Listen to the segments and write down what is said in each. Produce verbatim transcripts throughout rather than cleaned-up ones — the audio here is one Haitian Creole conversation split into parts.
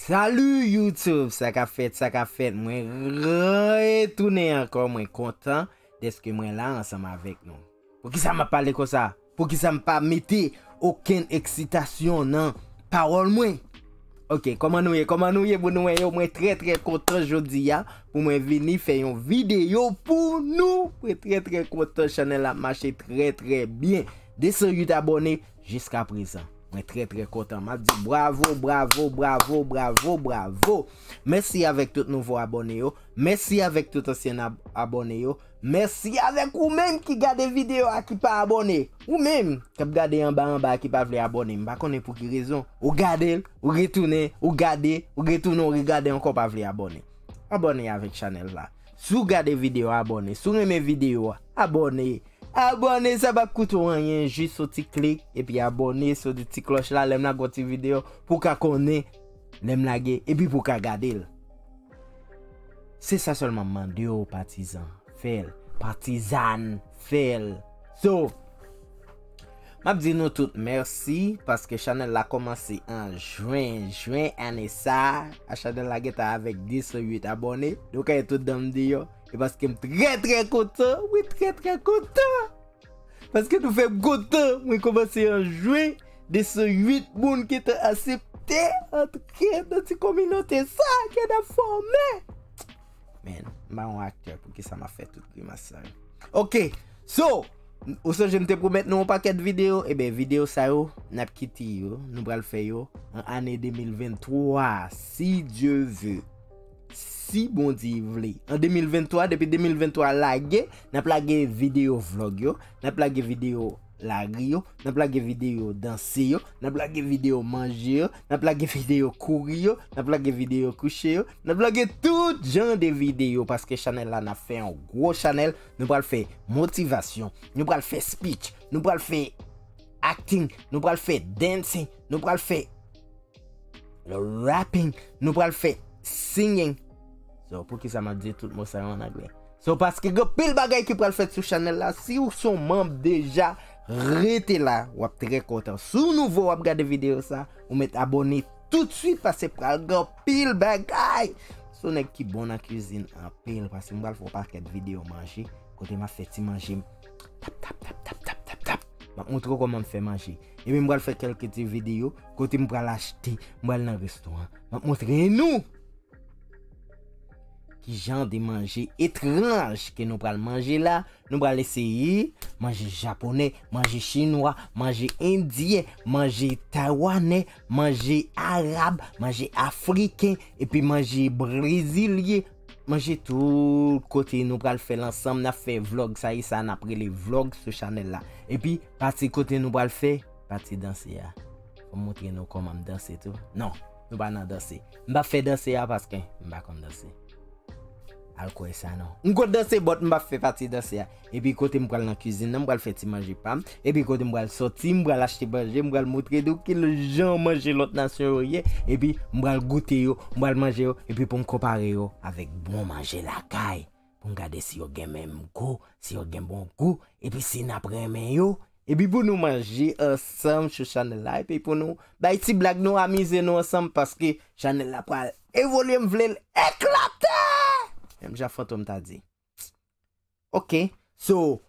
Salut YouTube, sa k ap fèt, sa k ap fèt. Mwen retounen ankò, mwen kontan dèske mwen la ansanm avèk nou. Poukisa m ap pale konsa? Poukisa m pa mete okenn eksitasyon nan pawòl mwen? Ok, kòman nou ye? Kòman nou ye, moun mwen yo? Mwen trè, trè kontan jodi a pou mwen vini fè yon videyo pou nou. Mwen trè, trè kontan, chanèl la ap mache trè, trè byen. De san uit abòne jiska prezan. Mwen trè, trè kontan. M ap di bravo, bravo, bravo, bravo, bravo. Mèsi avèk tout nouvo abòne yo. Mèsi avèk tout ansyen ab- abòne yo. Mèsi avèk ou menm ki gade videyo a ki pa abòne. Ou menm k ap gade anba anba a ki pa vle abòne. M pa konnen pou ki rezon. Ou gade l, ou retounen, ou gade, ou retounen, ou regade ankò, pa vle abòne. Abòne avèk chanèl la. Si w gade videyo a, abòne. Si w renmen videyo a, abòne. Abòne, sa p ap koute w anyen, jis yon ti klik, epi abòne, soti ti klòch la, lè m lage yon ti videyo, pou w ka konnen lè m lage, epi pou w ka gade l. Se sa sèlman m mande w, patizan. Fè l. Patizàn, fè l. So, m ap di nou tout mèsi, paske chanèl la kòmanse an jen, jen ane sa a. Chanèl la gentan avèk de san uit abòne. Nou ka tout dan m deyò. E paske m trè, trè kontan. Wi, trè, trè kontan. Paske nou fè m kontan. Mwen kòmanse an jen. De san uit moun ki te aksepte antre nan ti kominote sa ke n ap fòme. Men, m pa yon aktè, poukisa m ap fè tout grimas sa yo? Ok, so, ou sonje m te pwomèt nou yon pakèt videyo? Eben, videyo sa yo, n ap kite yo, nou pral fè yo an ane de mil venntwa, si Dye ve. Si Bondye vle. An de mil venntwa, depi de mil venntwa lage, n ap lage videyo vlog yo, n ap lage videyo lari yo, n ap lage videyo danse yo, n ap lage videyo manje yo, n ap lage videyo kouri yo, n ap lage videyo kouche yo, n ap lage tout jan de videyo, paske chanèl la n ap fè yon gwo chanèl, nou pral fè motivasyon, nou pral fè speech, nou pral fè acting, nou pral fè dancing, nou pral fè rapping, nou pral fè singing. So, poukisa m ap di tout mo sa yo an anglè? So, paske gen pil bagay ki pral fèt sou chanèl la. Si w se yon manm deja, rete la, w ap trè kontan. Si w nouvo, w ap gade videyo sa, ou mèt abòne toutswit, paske pral gen pil bagay. Se yon nèg ki bon nan kwizin anpil, paske m pral fè yon pakèt videyo manje, kote m ap fè ti manje m tap, tap, tap, tap, tap, tap, tap. M ap montre w kòman m fè manje. Epi m pral fè kèlke ti videyo kote m pral achte, m pral nan restoran. M ap montre nou ki jan de manje etranj ke nou pral manje la. Nou pral eseye manje japonè, manje chinwa, manje endyen, manje taywanè, manje arab, manje afriken, epi manje brezilyen. Manje tout kote, nou pral fè l ansanm, n ap fè vlog, sa e sa n ap rele vlog sou chanèl la. Epi, pati kote nou pral fè, pati danse a. Fò m montre nou kòman m danse tou. Non, nou pa nan danse. M p ap fè danse a paske m pa konn danse. Al kwè sa non. M konn danse, but m p ap fè pati danse a. Epi kote m pral nan kwizin nan, m pral fè ti manje pa m. Epi kote m pral sòti, m pral achte manje, m pral montre nou ki jan manje lòt nasyon yo ye. Epi m pral goute yo, m pral manje yo, epi pou m konpare yo avèk bon manje lakay. Pou m gade si yo gen menm gou, si yo gen bon gou, epi si n ap renmen yo. Epi pou nou manje ansanm sou chanèl la, epi pou nou bay ti blag, nou amize nou ansanm, paske chanèl la pral evolye, m vle l eklate! Menm jan Fantom ta di. Ok, so,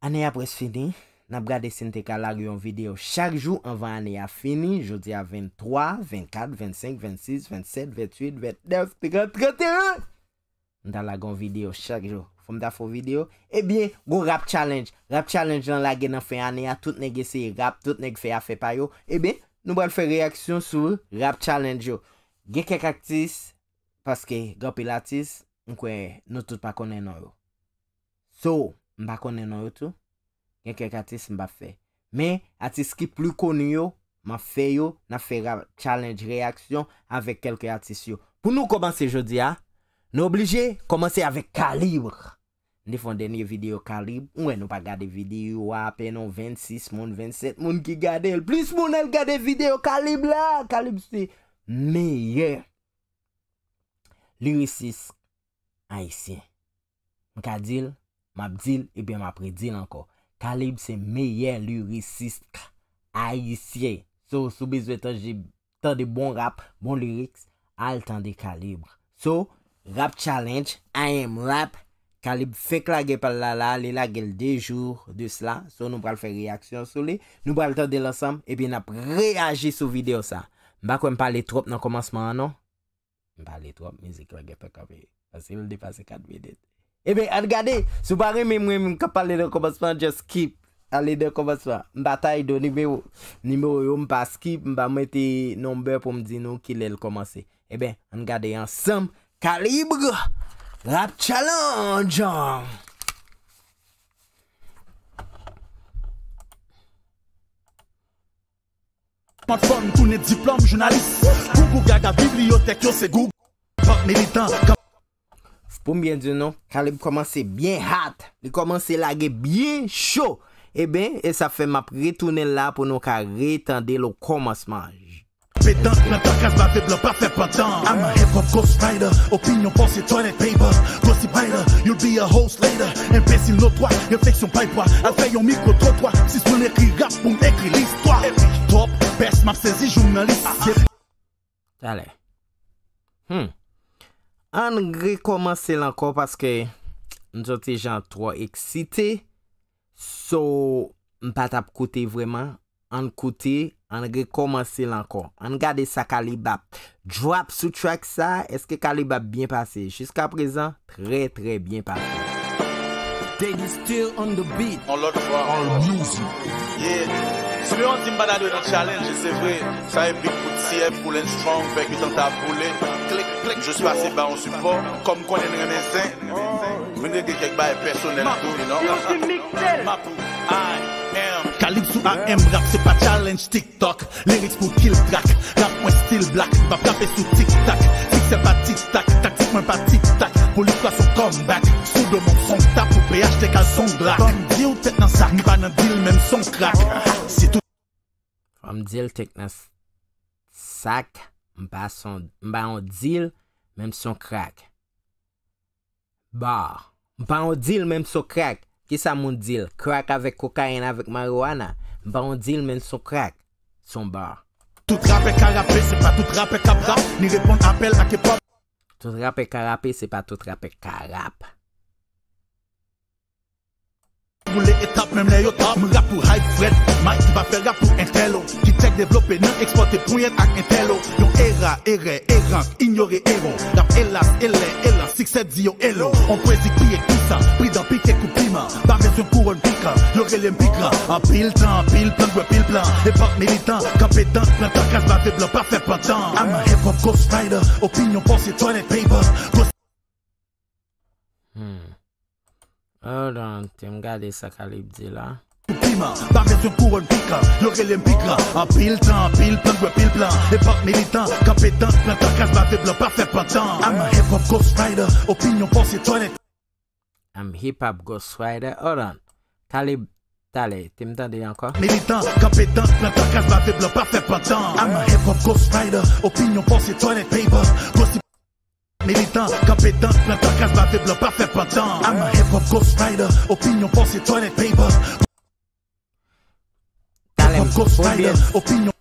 ane a prèske fini. N ap gade si n te ka lage yon videyo chak jou anvan ane a fini. Jodi a venntwa, vennkat, vennsenk, vennsis, vennsèt, ventuit, vennèf, trant, tranteyen. M ta lage yon videyo chak jou. Fò m ta fè yon videyo. Ebyen, gon rap challenge. Rap challenge lan lage nan fen ane a. Tout nèg eseye rap, tout nèg fè afè pa yo. Ebyen, nou pral fè reyaksyon sou rap challenge yo. Gen kèk atis, paske gen anpil atis, m kwè nou tout pa konnen non yo. So, m pa konnen non yo tou. Gen kèk atis m p ap fè. Men, atis ki pli koni yo, m ap fè yo, n ap fè rap challenge reyaksyon avèk kèlke atis yo. Pou nou kòmanse jodi a, nou oblije kòmanse avèk Kalib. M te fè yon dènye videyo Kalib. Ou wè nou pa gade videyo a, apèn yon vennsis moun, vennsèt moun ki gade l. Plis moun al gade videyo Kalib la. Kalib se meyè lirisis ayisyen. M ka di l, m ap di l, ebyen m ap redi l ankò. Kalib se meyè lirisis ayisyen. So, si w bezwen tande tande bon rap, bon lyrics, al tande Kalib. So, Rap Challenge, I am Rap, Kalib fenk lage pa l la la, li lage l de jou de sla. So, nou pral fè reyaksyon sou li, nou pral tande l ansanm, epi n ap reyaji sou videyo sa. M pa kwè m pale twòp nan kòmansman an, non. M pale twòp, mizik la gen fè kanpe. Paske l depase kat minit. Ebyen, ann gade, si w pa renmen mwen menm k ap pale nan kòmansman, just skip. Ale nan kòmansman. M pa tay do nimewo. Nimewo yo, m pa skip, m pa mete number pou m di nou kilè l kòmanse. Ebyen, ann gade ansanm. Kalib Rap Challenge! Smartphone, tounen diplòm jounalis. Gougou gaga, bibliyotèk yo se Gougou. Pop militan, kan Pou m byen di nou, Kalib kòmanse byen hot. Li kòmanse lage byen cho. Ebyen, e sa fè m ap retounen l la pou nou ka retande l o kòmansman. Pedan nan kakas bave blan pa fè pantan. I'm a hip hop ghost rider. Opinyon pa w se toilet paper. Gossip writer, you'll be a host later. Enbesil notwa, refleksyon bay pwa. Al fè yon mikwo twotwa. Sispann ekri rap pou m ekri listwa. Top best, m ap sezi jou m nan lis. Talè. Hmm. Ann rekòmanse l ankò paske m soti jan twò eksite. So, m pa t ap koute vrèman. Ann koute, ann rekòmanse l ankò. Ann gade sa Kalib ap drop sou track sa. Èske Kalib ap byen pase? Jiska prezan, trè, trè byen pase. Daddy still on the beat. On lòt fwa. All music. Yeah. Si nou di m pa ta dwe nan challenge, se vre. Sa epik pou T F, pou Lens Strong, pèkitan ta boule. Klik, klik. M jis pase ba yon sipò. Kòm konnen n renmen zen. Vin regle kèk bagay pèsonèl tou, you know. Mapou, I am. Kalib sou A M rap, se pa challenge TikTok. Lyrics pou kill track. Rap mwen still black. M pa frape sou tik tak. Siksè pa tik tak. Taktik mwen pa tik tak. Pou listwa son comeback. Sou do mwen son tap pou P H T kal son black. Ban m di w tèt nan sak. M pa nan deal, menm son crack. Se tout. Fò m di l tèt nan s-, sak. M pa son, m pa yon deal, menm son crack. Bar. M pa yon deal, menm son crack. Kisa moun deal? Crack avèk kokayin avèk marijuana. M pa yon deal, menm son crack. Son bar. Tout rapè ka rape, se pa tout rapè k ap rap, ni reponn apèl ak epòk. Tout rapè ka rape, se pa tout rapè k ka rap. Boule etap, menm lè yo top. M rap pou hype frèt, Mike ki pa fè rap pou entèlo. Ki tèk devlope nan ekspòte ponyèt ak entèlo. Yon era, erè, eran, inyore ero. Rap elas, elè, elan, siksè di yo elo. On pwezi kriye kisa, pridan pike kou piman. Pa bezwen kouwòn pikan, yo rele m pi gran. Anpil tan, anpil plan, bwè pil plan. Epòk militan, kanpe dan, plan kakas bave blan, pa fè pantan. I'm a hip hop ghost rider, opinyon pa w se toilet paper. Ghost Hmm. Hold on, te m gade sa Kalib di la. Piman, pa bezwen kouwòn pikan, yo rele m pi gran. Anpil tan, anpil plan, bwè pil plan. Epòk militan, kanpe dan, plan kakas bave blan, pa fè pantan. I'm a hip hop ghost rider, opinyon pa w se toilet. I'm hip hop ghost rider, hold on. Kalib, talè, te m tande ankò. Militan, kanpe dan, plan kakas bave blan, pa fè pantan. I'm a hip hop ghost rider, opinyon pa w se toilet paper. Ghost Militan, kanpe dan, plan kakas bave blan, pa fè pantan. I'm a hip hop ghost rider, opinyon pa w se toilet paper. Talè m, pou m byen,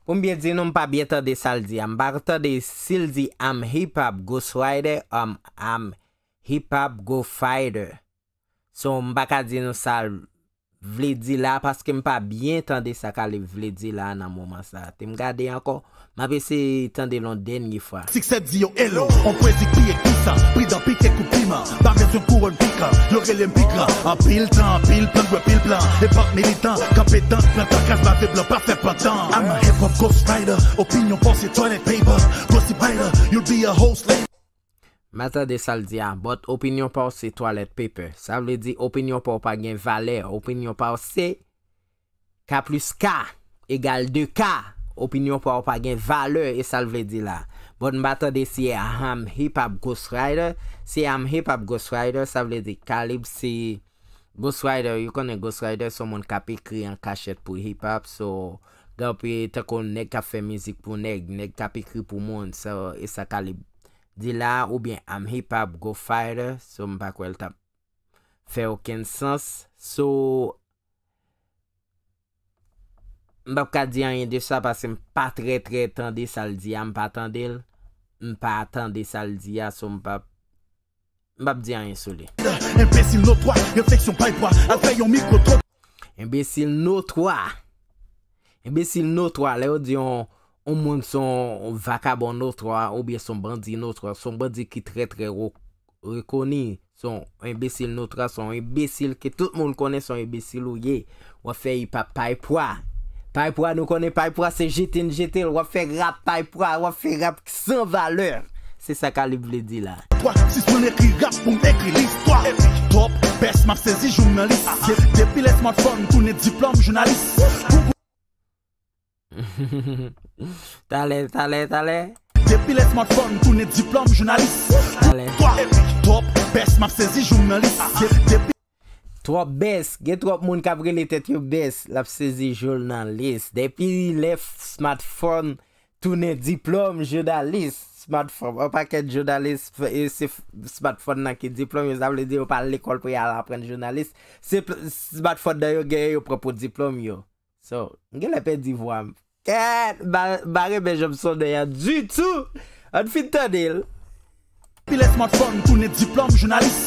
pou m byen di nou, m pa byen tande sa l di a. M pa tande si l di I'm hip hop ghost rider, um, I'm hip hop go fighter. So, m pa ka di nou sa l vle di la, paske m pa byen tande sa Kalib vle di la nan moman sa. Te m gade ankò, m ap eseye tande l yon dènye fwa. Siksè di yo elo, on pwezi kriye kisa, pridan pike kou piman, pa bezwen kouwòn pikan, yo rele m pi gran, anpil tan, anpil plan, bwè pil plan, epòk militan, kanpe dan, plan kakas bave blan, pa fè pantan. I'm a hip hop ghost rider, opinyon pa w se toilet paper, gossip writer, you'll be a host later. M pa tande sa l di a, but opinyon pa w se toilet paper. Sa vle di opinyon pa w pa gen valè. Opinyon pa w se K plus K egal de K. Opinyon pa w pa gen valè, e sa l vle di la. But m pa tande si I'm hip hop ghost rider. Si I'm hip hop ghost rider, sa vle di Kalib se Ghost Rider, you konnen Ghost Rider se yon moun k ap ekri an kachèt pou hip hop, so, gen anpil tankou nèg k ap fè mizik pou nèg, nèg k ap ekri pou moun, so, e sa Kalib di la, oubyen I'm hip hop go fighter, so, m pa kwè l t ap fè okenn sans, so, M p ap ka di anyen de sa paske m pa trè trè tande sa l di a, m pa tande l, m pa tande sa l di a, so m p ap, m p ap di anyen sou li. Enbesil notwa, refleksyon bay pwa, al fè yon mikwo twòp. Enbesil notwa. Enbesil notwa, lè yo di yon, yon moun se yon vakabon notwa oubyen se yon bandi notwa, se yon bandi ki trè trè wo- rekoni, se yon enbesil notwa, se yon enbesil ke tout moun konnen se yon enbesil ou ye. W ap fè hip hop pay pwa. Pay pwa, nou konnen pay pwa se jete n jete l. W ap fè rap pay pwa, w ap fè rap san valè. Se sa Kalib vle di la. Twa, sis moun ekri rap pou m ekri listwa. Top, best, m ap sezi jou m nan lis. Depi lè smartphone tounen diplòm jounalis. Talè, talè, talè. Depi lè smartphone tounen diplòm jounalis. Talè. Twa, top, best, m ap sezi jou m nan lis. Depi Twòp best, gen twòp moun k ap rele tèt yo best, l ap sezi jou l nan lis. Depi lè smartphone tounen diplòm jounalis, smartphone, yon pakèt jounalis, e se smartphone nan ki diplòm yo, sa vle di yo pa al lekòl pou y al aprann jounalis. Se smartphone nan yo genyen yo pran pou diplòm yo. So, m genlè pèdi vwa m. Kèt, m pa renmen jan m sonnen an ditou. Ann fin tande l. Depi lè smartphone tounen diplòm jounalis.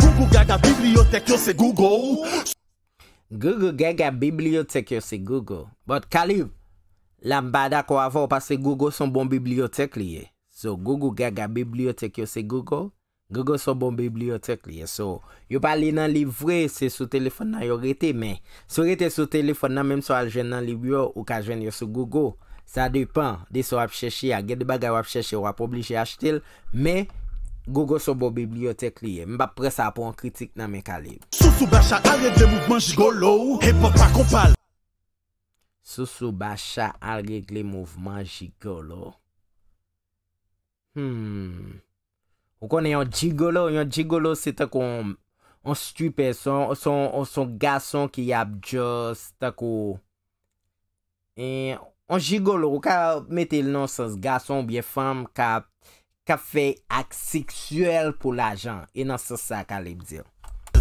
Gougou gaga bibliyotèk yo se Google. Gougou gaga bibliyotèk yo se Google. But Kalib, la m pa dakò avè w paske Google se yon bon bibliyotèk li ye. So, Gougou gaga bibliyotèk yo se Google. Google se yon bon bibliyotèk li ye. So, yo pa li nan liv vre, se sou telefòn nan yo rete, men si w rete sou telefòn nan, menm si w al jwenn nan liv yo, ou ka jwenn yo sou Google. Sa depann de sa w ap chèche a. Gen de bagay w ap chèche, w ap oblije achte l, men Google se yon bon bibliyotèk li ye. M p ap pran sa pou yon kritik nan men Kalib. Sousou Bacha al regle mouvman jigolo. Epòk pa konpa l. Sousou Bacha al regle mouvman jigolo. Hmm. Ou konnen yon jigolo, yon jigolo se tankou yon, yon stripper, se yon, se yon, se yon gason ki ap just tankou, e, yon jigolo, ou ka mete l nan sans gason oubyen fanm k ap, k ap fè ak seksyèl pou lajan, e nan sans sa Kalib di l.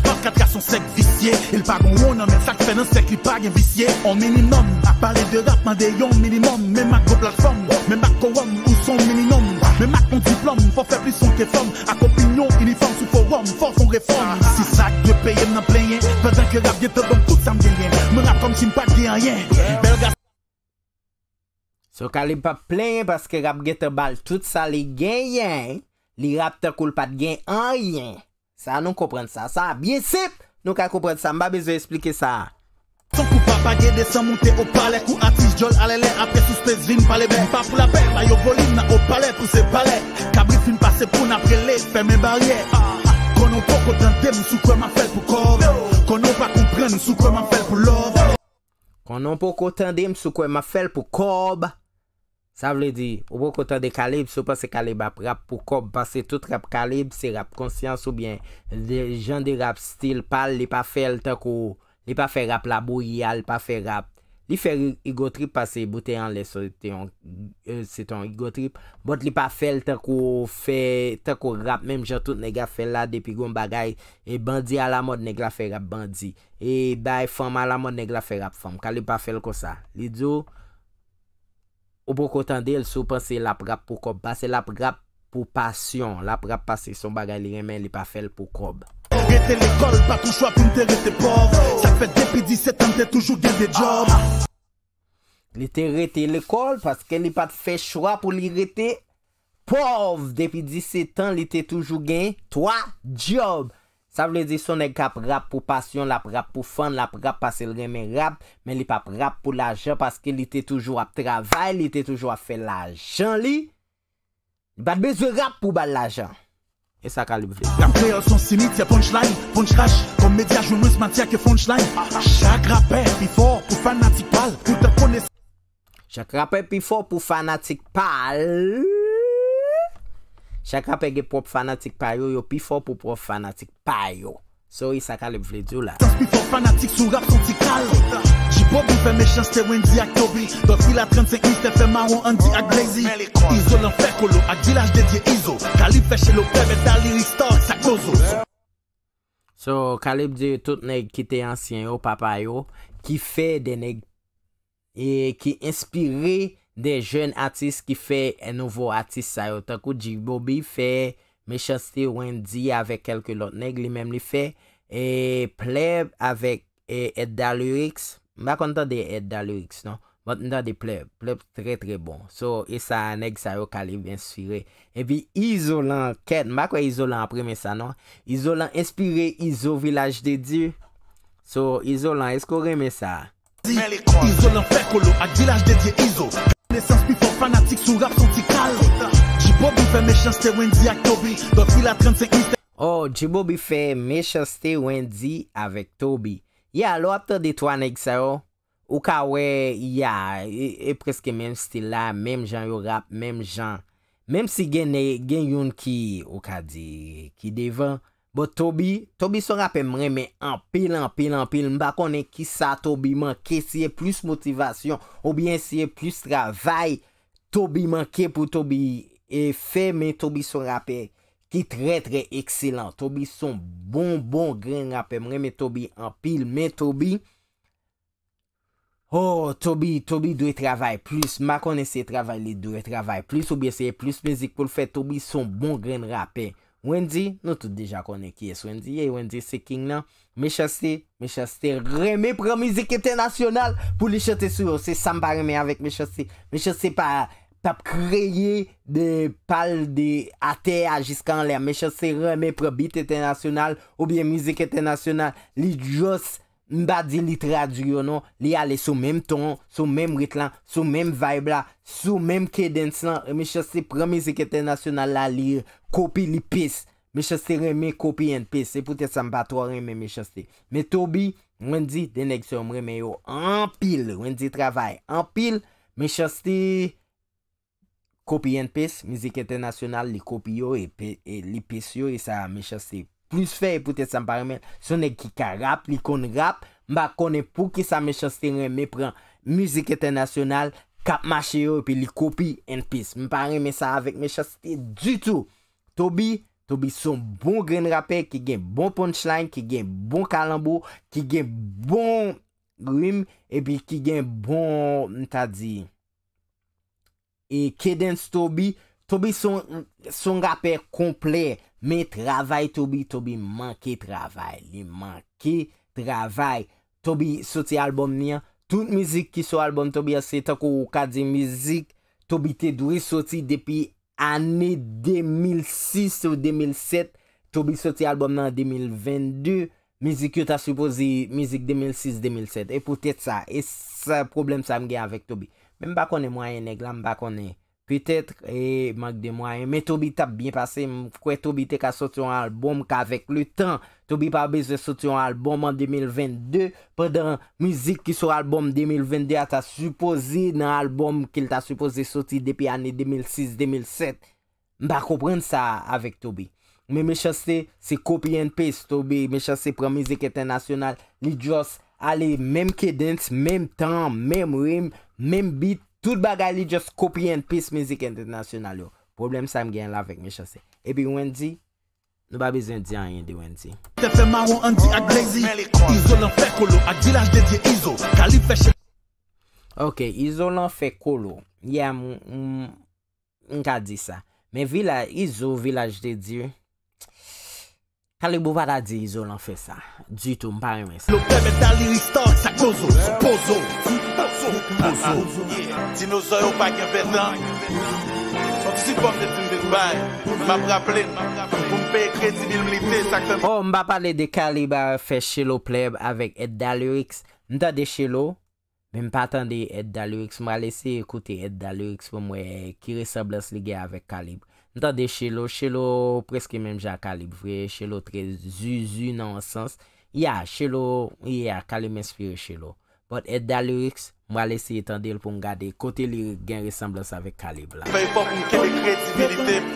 Vennkat gason sèk visye, e l pa gon won nan men, sa k fè nan sèk li pa gen visye. On minimòm, ap pale de rap, mande yon minimòm. Menm ak gwo platfòm, menm ak kowòm, ou s on minimòm. Menm ak on diplòm, fò fè plis son ke fòm. Ak opinyon inifòm sou fowòm, fò fon refòm. Si sa k dwe peye m nan plenyen, pandan ke rap gentan ban m tout sa m genyen. Mwen rap kòmsi m pa t gen anyen. Bèl gason. So Kalib p ap plenyen paske rap gentan ba l tout sa li genyen. Li rap tankou l pa t gen anyen. Sa nou konprann sa. Sa byen senp. Nou ka konprann sa. M pa bezwen esplike sa. Tankou papa gen desan moute o palè, kou atis djòl alèlè, apre sou stage vin pale bè. M pa pou lapè, ba yo volim nan o palè pou se palè. Kabrit fin pase pou n ap rele, fèmen baryè. Konnen w poko tande m, si w kwè m ap fè l pou kòb. Konnen w pa konprann, si w kwè m ap fè l pou love. Konnen w poko tande m, si w kwè m ap fè l pou kòb. Sa vle di, ou poko tande Kalib, si w panse Kalib ap rap pou kòb, paske tout rap Kalib se rap konsyans oubyen de, jan de rap stil pa l, li pa fè l tankou, li pa fè rap labouyi a, li pa fè rap. Li fè ri- ego trip paske boutèy anlè se te yon, e, se te yon ego trip, but li pa fè l tankou fè, tankou rap menm jan tout nèg ap fè l la, depi gon bagay, e bandi alamòd nèg la fè rap bandi, e bay fanm alamòd nèg la fè rap fanm. Kalib pa fè l konsa. Li di w, ou poko tande l si w panse l ap rap pou kòb, paske l ap rap pou pasyon, l ap rap paske se yon bagay li renmen, li pa fè l pou kòb. Rete lekòl pa t yon chwa pou m te rete pòv. Sa k fè depi disèt an m te toujou gen de djòb. Li te rete lekòl paske li pa t fè chwa pou li rete pòv. Depi disèt an, li te toujou gen twa djòb. Sa vle di se yon nèg k ap rap pou pasyon, l ap rap pou fan, l ap rap paske l renmen rap, men li p ap rap pou lajan paske li te toujou ap travay, li te toujou ap fè lajan li. Li pa t bezwen rap pou ba l lajan. E sa Kalib vle. Rap kreyòl se yon simityè punchline, punch rash. Kòm medya jwenn mwens matyè ke punchline. Chak rapè pi fò pou fanatik pa l, poutan konnen. Chak rapè pi fò pou fanatik pa l. Chak rapè gen pwòp fanatik pa yo, yo pi fò pou pwòp fanatik pa yo. So, e sa Kalib vle di w la. Sans pi fò fanatik sou rap son ti kal. Jibobi fè mechanste Wendy ak Toby. Dòt Fila trannsenk Mistè fè mawon Andy ak Blazy. Izolan fè kolo ak Vilaj Dedye Izo. Kalib fè chelopè mèt a lirik star sak bozo. So, Kalib di tout nèg ki te ansyen yo, papa yo, ki fè de nèg e ki enspire de jèn atis ki fè, e, nouvo atis sa yo. Tankou G-Bobby fè Mechanste, Wendyy avèk kèlke lòt nèg, li menm li fè, e, Plèb avèk, e, Edda Lyrics. M pa konn tande Edda Lyrics, non. But m tande Plèb. Plèb trè, trè bon. So, e sa, nèg sa yo Kalib enspire. Epi Izolan, kèt, m pa kwè Izolan ap renmen sa, non. Izolan enspire Izo Vilaj de Dye. So, Izolan, èske w renmen sa? Izolan fè kolo ak Vilaj de Dye Izo. Nesans pi fò fanatik sou rap son ti kal. G-Bobby fè Mechanste, Wendyy ak Toby. Dòt Fila trannsenk mistè. Oh, G-Bobby fè Mechanste, Wendyy avèk Toby. Ya, lè w ap tande twa nèg sa yo, ou ka wè, ya, e, e prèske menm stil la, menm jan yo rap, menm jan. Menm si gen ne-, gen youn ki, ou ka di, ki devan. But Toby, Toby se yon rapè m renmen anpil, anpil, anpil. M pa konnen kisa Toby manke, si e plis motivasyon, oubyen si e plis travay Toby manke pou Toby, e, fè, men Toby se yon rapè ki trè, trè ekselan. Toby se yon bon, bon grenn rapè. M renmen Toby anpil, men Toby, oh, Toby, Toby dwe travay plis. M pa konnen si e travay li dwe travay plis oubyen si e plis mizik pou l fè. Toby se yon bon grenn rapè. Wendyy, nou tout deja konnen kiyès Wendyy ye. Wendyy se king nan. Mechanste, Mechanste renmen pran mizik entènasyonal pou li chante sou yo. Se sa m pa renmen avèk Mechanste. Mechanste pa, p ap kreye de pal de atè a jiska anlè a. Mechanste renmen pran beat entènasyonal oubyen mizik entènasyonal. Li just, m pa di li tradui yo non, li ale sou menm ton, sou menm rit lan, sou menm vibe la, sou menm cadence lan. Mechanste pran mizik entènasyonal la, li kopi, li paste. Mechanste renmen copy and paste. Se poutèt sa m pa twò renmen Mechanste. Men Toby, Wendyy, de nèg sa yo m renmen yo anpil. Wendyy travay anpil. Mechanste copy and paste, mizik entènasyonal, li kopi yo e, pe- e li paste yo, e sa Mechanste plis fè, e poutèt sa m pa renmen l. Se yon nèg ki ka rap, li konn rap. M pa konnen poukisa Mechanste renmen pran mizik entènasyonal k ap mache yo, epi li copy and paste. M pa renmen sa avèk Mechanste ditou. Toby, Toby se yon bon grenn rapè ki gen bon punchline, ki gen bon kalanbo, ki gen bon rim, epi ki gen bon, m ta di, e cadence Toby. Toby se yon, se yon rapè konplè, men travay Toby, Toby manke travay, li manke travay. Toby soti albòm li an, tout mizik ki sou albòm Toby an, se tankou ou ka di mizik Toby te dwe soti depi ane de mil sis ou de mil sèt. Toby soti albòm nan an de mil venn de. Mizik yo ta sipoze mizik de mil sis, de mil sèt. E poutèt sa, e sa, pwoblèm sa m gen avèk Toby. Men m pa konnen mwayen nèg la, m pa konnen. Petèt, e, mank de mwayen. Men Toby t ap byen pase. M kwè Toby te ka soti yon albòm k avèk le tan. Toby pa bezwen soti yon albòm an de mil venn de, pandan mizik ki sou albòm de mil venn de a ta sipoze nan albòm ke l ta sipoze soti depi ane de mil sis, de mil sèt. M pa konprann sa avèk Toby. Men Mechanste, se copy and paste. Toby, Mechanste pran mizik entènasyonal, li just ale menm cadence, menm tan, menm rim, menm beat, tout bagay li just copy and paste mizik entènasyonal yo. Pwoblèm sa m gen la avèk Mechanste. Epi Wendyy, nou pa bezwen di anyen de Wendyy. Tèt fè mawon Andy ak Blazy. Izolan fè kolo ak Vilaj de Dye Izo. Kalib fè chè. Ok, Izolan fè kolo. Yeah, m, m, m ka di sa. Men Vila, Izo, Vilaj de Dye. Kalib ou pa ta di Izolan fè sa. Ditou, m pa renmen sa. Lo pèmèt Dali Ristar, sa pozo, pozo, pozo, pozo. Dinozò yo pa gen vèt an. Son ti sipò m te di m te bay. M ap raple n, pou m peye kredi bilimite, sa k fè m. Oh, m pa pale de Kalib a fè Shelo Plèb avèk Edda Lyrics. M tande Shelo, men m pa tande Edda Lyrics. M pral eseye koute Edda Lyrics pou m wè ki resanblans li gen avèk Kalib. M tande Shelo, Shelo prèske menm jan ak Kalib vre. Shelo trè zuzu nan yon sans. Ya, Shelo, ya, Kalib enspire Shelo. But Edda Lyrics, m pral eseye tande l pou m gade kote li gen resanblans avèk Kalib la. Fè efò pou m kenbe kredibilite m.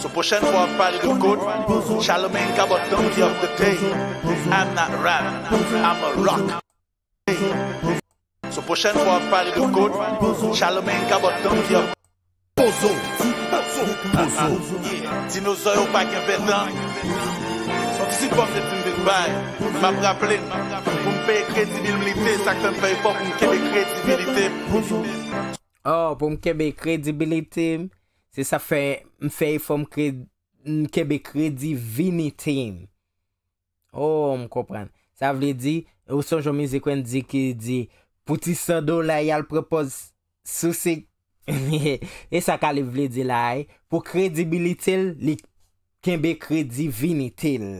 So pwochèn fwa w ap pale de GOAT, Charlemagne Cabot don't be of the day. I'm not rap, I'm a rock. So pwochèn fwa w ap pale de GOAT, Charlemagne Cabot don't be of Pozo, pozo, pozo. Dinozò yo pa gen vèt an. Son ti Ti kòb se ti m vin bay. M ap raple n, pou m peye kredibilite, sa k fè m fè efò pou m kenbe kredibilite m. Oh, pou m kenbe kredibilite m, se sa fè m fè efò m kre- m kenbe kredivinite m. Oh, m konprann. Sa vle di, ou sonje yon mizik Wendyy ki di, pou ti san dola, y al pran pòz sou se. E sa Kalib vle di la, wi. Pou kredibilite l, li kenbe kredivinite l.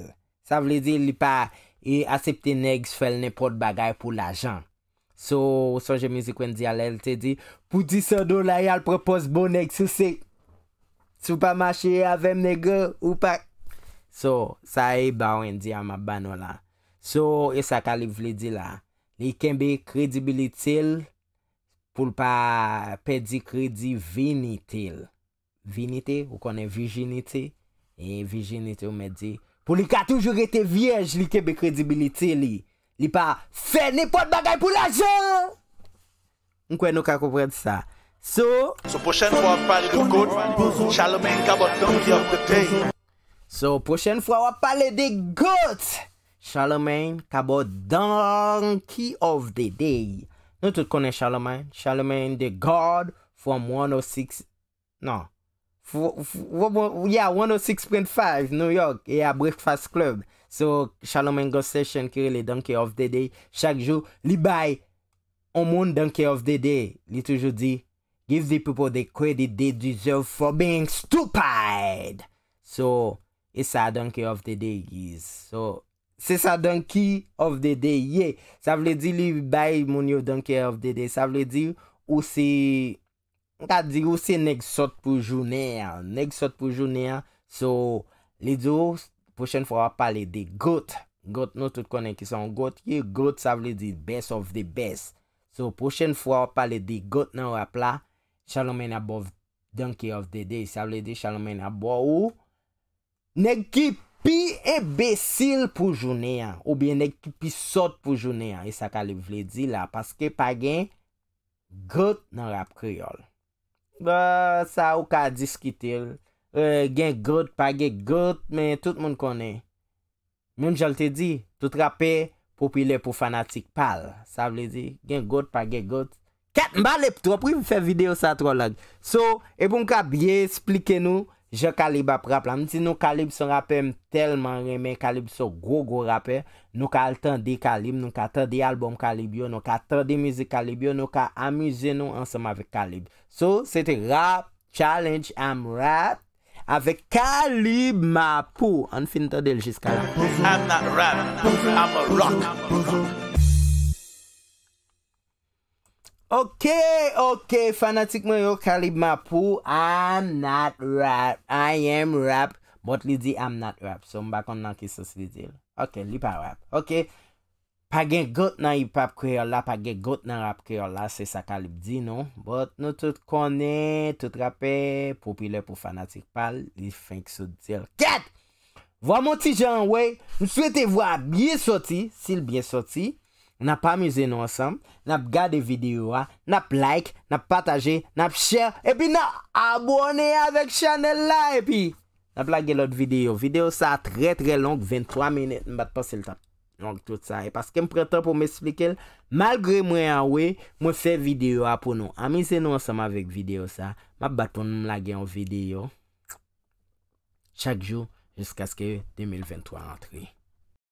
Sa vle di, li pa e, aksepte nèg fè l nenpòt bagay pou lajan. So, ou sonje mizik Wendyy a lè l te di, pou di san dola, y al pran pòz bon nèg sou se. Si w pa mache avè m, nèg, ou pa. So, sa e ba Wendyy a m ap ba nou la. So, e sa Kalib vle di la. Li kenbe kredibilite l pou l pa pèdi kredivinite l. Vinite, ou konnen vijinite. E vijinite, ou mèt di. Pou li ka toujou rete vyèj, li kenbe kredibilite li. Li pa fè nenpòt bagay pou lajan. M kwè nou ka konprann sa. So, So pwochèn fwa w ap pale de GOAT, Charlemagne Cabot Donkey of the Day. So, pwochèn fwa w ap pale de GOAT, Charlemagne Cabot Donkey of the Day. Nou tout konnen Charlemagne. Charlemagne the God from one oh six, non. Fo- fo- Yeah, one oh six point five New York e a Breakfast Club. So, Charlemagne gon session ki rele Donkey of the Day. Chak jou, li bay on moun Donkey of the Day. Li toujou di, give the people the credit they deserve for being stupid. So, e sa Donkey of the Day is. So, se sa Donkey of the Day ye. Sa vle di li bay moun yo Donkey of the Day. Sa vle di ou se, m ka di ou se nèg sòt pou jounen an. Nèg sòt pou jounen an. So, li di w, pwochèn fwa w ap pale de GOAT. GOAT, nou tout konnen ki sa yon GOAT ye. GOAT, sa vle di best of the best. So, pwochèn fwa w ap pale de GOAT nan rap la, Charlemagne ap ba w Donkey of the Day. Sa vle di Charlemagne ap ba w nèg ki pi enbesil pou jounen an, oubyen nèg ki pi sòt pou jounen an. E sa Kalib vle di la, paske pa gen GOAT nan rap kreyòl. Ba, sa ou ka diskite l. Eh, gen GOAT, pa gen GOAT, men tout moun konnen. Menm jan l te di, tout rapè popilè pou fanatik pa l. Sa vle di, gen GOAT, pa gen GOAT. Kèt, m pale twòp wi, m fè videyo sa twò long. So, e pou m ka byen esplike nou jan Kalib ap rap la. M di nou Kalib se yon rapè, m tèlman renmen Kalib, se yon gwo gwo rapè. Nou ka al tande Kalib, nou ka tande albòm Kalib yo, nou ka tande mizik Kalib yo, nou ka amize nou ansanm avèk Kalib. So, se te Rap Challenge, I'm Rap avèk Kalib Mapou. Ann fin tande l jiska la. I'm not rap, I'm a rock. Ok, ok, fanatik mwen yo, Kalib Mapou, I'm not rap, I am rap, but li di I'm not rap, so m pa konn nan ki sans li di l. Ok, li pa rap. Ok, pa gen GOAT nan hip hop kreyòl la, pa gen GOAT nan rap kreyòl la, se sa Kalib di nou. But nou tout konnen, tout rapè popilè pou fanatik pa l, li fenk sot di l. Kèt! Vwa m on ti jan anwe, m swete vwa a byen sòti, si l byen sòti, n ap amize nou ansanm, n ap gade videyo a, n ap like, n ap pataje, n ap share, epi n ap abòne avèk chanèl la, epi n ap lage lòt videyo. Videyo sa a trè trè long, venntwa minit, m pa t panse l t ap long tout sa. E paske m pran tan pou m esplike l, malgre mwen anwe, mwen fè videyo a pou nou. Amize nou ansanm avèk videyo sa. M ap bat pou m lage yon videyo chak jou jiskaske de mil venntwa antre.